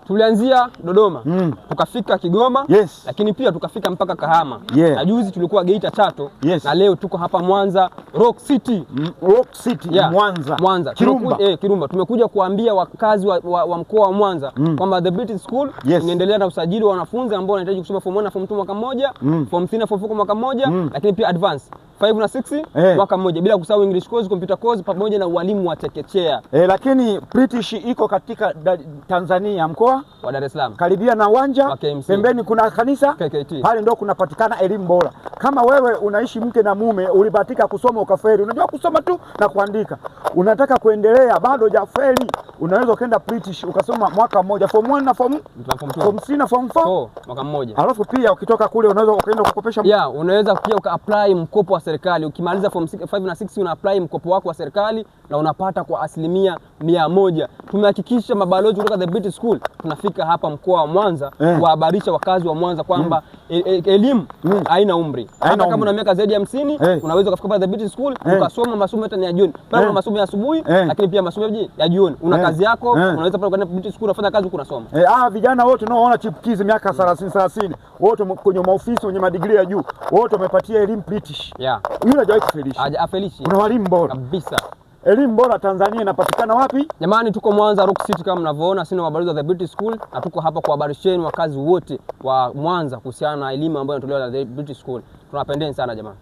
Tulianzia Dodoma, tukafika Kigoma, lakini pia tukafika mpaka Kahama. Na juzi tulikuwa Geita Chato, na leo tuko hapa Mwanza Rock City. Rock City. Yeah. Mwanza. Mwanza. Kirumba. Kirumba. Tumekuja kuambia wakazi wa mkoa wa Mwanza kwamba The British School inaendelea na usajili wa wanafunzi ambao wanahitaji kusoma form 1 na form 2 mwaka mmoja, form 3 na form 4 mwaka mmoja, lakini pia advance 5 na 6 mwaka mmoja, bila kusahau English course, computer course pamoja na ualimu wa chekechea. Lakini British iko katika Tanzania, mkoa wa Dar es Salaam, karibia na uwanja wa KMC. Pembeni kuna kanisa KKT. Pale ndo kunapatikana elimu bora. Kama wewe unaishi mke na mume, ulibahatika kusoma ukafeli, unajua kusoma tu na kuandika, unataka kuendelea, bado hujafeli, unaweza ukaenda British ukasoma mwaka mmoja form 1 na form Form 2. Form 3 na form 4. 4 mwaka mmoja. Alafu pia ukitoka kule unaweza ukaenda kukopesha. Yeah, unaweza pia uka apply mkopo wa serikali. Ukimaliza form 5 na 6 una apply mkopo wako wa serikali na unapata kwa 100%. Tumehakikisha mabalozi kutoka The British School tunafika hapa mkoa wa Mwanza kuwahabarisha wakazi wa Mwanza kwamba elimu haina umri. Haina Hata kama umri. una miaka zaidi ya 50 unaweza ukafika pale The British School ukasoma masomo hata ni ya jioni. Pale kuna masomo ya asubuhi lakini pia masomo ya jioni. Una kazi yako, unaweza pale ukaenda British School unafanya kazi huku unasoma. Vijana wote unaoona chipukizi miaka 30 30 wote kwenye maofisi wenye madigrii ya juu wote wamepatia elimu British. Yule hajawahi kufelisha. Hajafelishi. Kuna walimu bora. Kabisa. Elimu bora Tanzania inapatikana wapi? Jamani, tuko Mwanza Rock City kama mnavyoona, sisi ni mabalozi wa The British School na tuko hapa kuhabarisheni wakazi wote wa Mwanza kuhusiana na elimu ambayo inatolewa na The British School. Tunawapendeni sana jamani.